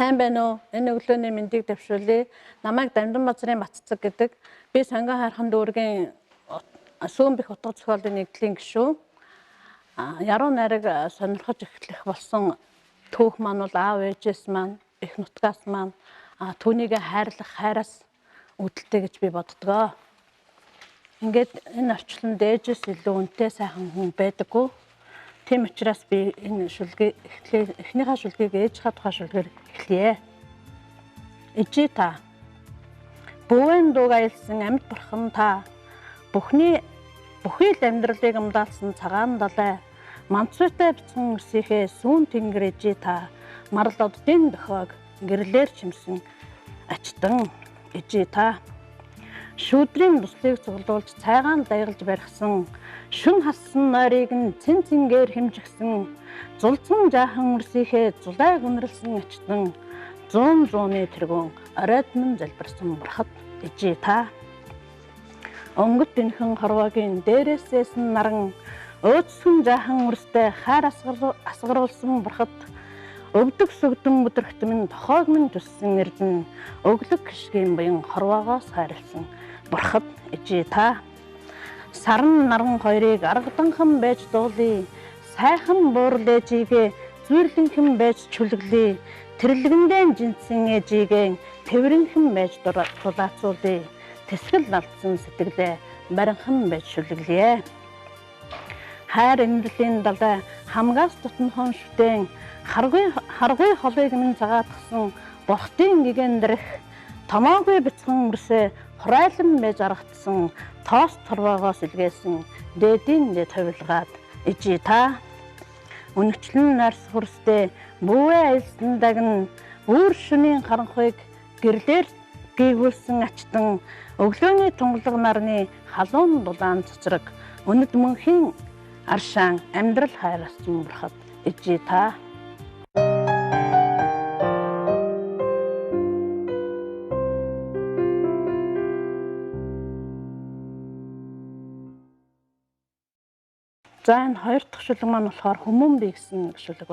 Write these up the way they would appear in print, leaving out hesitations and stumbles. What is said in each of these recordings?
Сайн байна уу? Энэ өглөөний мэндийг дэвшүүлье. Намайг Дамдан базрын Батцэг гэдэг. Би Сонгон хайрхан дүүргийн Сүүнбэх утга зохиолын нэгдлийн гишүүн. Яруу найраг сонирхож эхлэх болсон түүх маань бол аав ээжээс маань, эх нутгаас маань түүнийг хайрлах хайраас үүдэлтэй гэж би боддгоо. Ингээд энэ орчлонд ээжээс илүү үнэтэй сайхан хүн байдаггүй. Тийм учраас би энэ шүлгийг эхнийхээ шүлгийг ээжийнхээ тухай шүлгээр эхлэе. Ижи та. Бүүвэн дууг аялсан амьд бурхан та. Бүхний бүхий л амьдралыг амдаалсан цагаан далай манцвайтай бяцхан өрсийнхээ сүүн тэнгэр ижи та. Марал оддын дохиог гэрлээр чимсэн ачтан ижи та. Шүүдрийн туслыг цуглуулж цайгаан дайгалж барьсан шүн хассан нойрыг нь цэн цэнгээр хэмжигсэн зулцсан жаахан өрсийнхээ зулайг үнэрлсэн ачтан зуун зууны тэргүүн оройд минь залбирсан бурхад ижи та. Өнгөт дэнхэн хорвоогийн дээрээсээс нь наран өөдсөн жаахан өрстэй хайр асгаруулсан бурхад өвдөг сүгдэн бүдрэгт минь тохоог минь төссөн эрдэн өглөг гიშгийн буян хорвоогоос хайрлсан бурхад ижи та. Саран наран хоёрыг аргаданхан байж дуулъя. Сайхан буурал ээжигээ зүйрлэнхэн байж чүлэглэе. Тэрлэгэндээ жинсэн ээжигээ тэврэнхэн байж дулаацуулъя. Тэсгэл алдсан сэтгэлээ баринхан байж шүлэглэе. Хайр амьдралын далай хамгаас тутанхон шүтэн харгуй холыг минь цагаатгсан бурхтын гигэн дэрх томоогүй бяцхан өрсөө хурайлан байж аргатсан тоос торвоогоос илгээсэн дээдийн дэд хувилгаад ижи та. Үнэчлэн нарс хөрстэй бүүвэ аялсан дагна үүр шөнийн харанхуйг гэрлээр гийгүүлсэн ачтан өглөөний тунгалаг нарны халуун дулаан цэцрэг үнэт мөнхийн аршаан амьдрал хайрласан бурхад ижи та. За энэ хоёр дахь шүлэг маань болохоор хүмүүн бий гэсэн шүлэг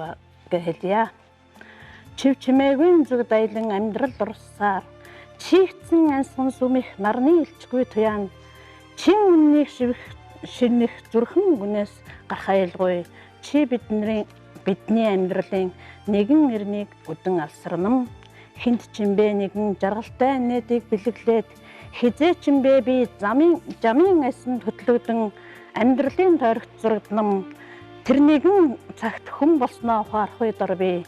гэж хэлье. Чив чимээгүй зүгд аялан амьдрал дурсаар чийгдсэн ансган сүмих нарны элчгүй туяан чин үннийг шивэх ширнэх зүрхэн гүнээс гарах аюулгүй чи бидний амьдралын нэгэн эрнийг үдэн алсарнам хинт чимбэ нэгэн жаргалтай нээдийг бэлэглээд хизээ чимбэ би замын асанд хөтлөгдөн амьдралын тойрогт зурагданам тэр нэгэн цагт хүн болсноо ухаарахгүй дор би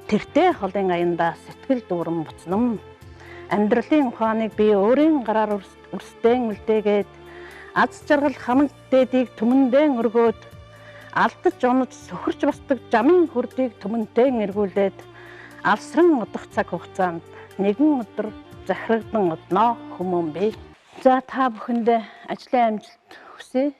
тэртээ холын аяндаа сэтгэл дүүрэн буцнам. Амьдралын ухааныг би өөрийн гараар өрсдэн үлдээгээд аз жаргал хамаг дээдийг түмэндээ өргөөд алдаж онож сөхөрч босдог жамын хүрдийг түмэнтэй эргүүлээд алсран удах цаг хугацаанд нэгэн өдөр захирагдан одноо хүмүүн би. За та бүхэндээ ажлын амжилт хүсье.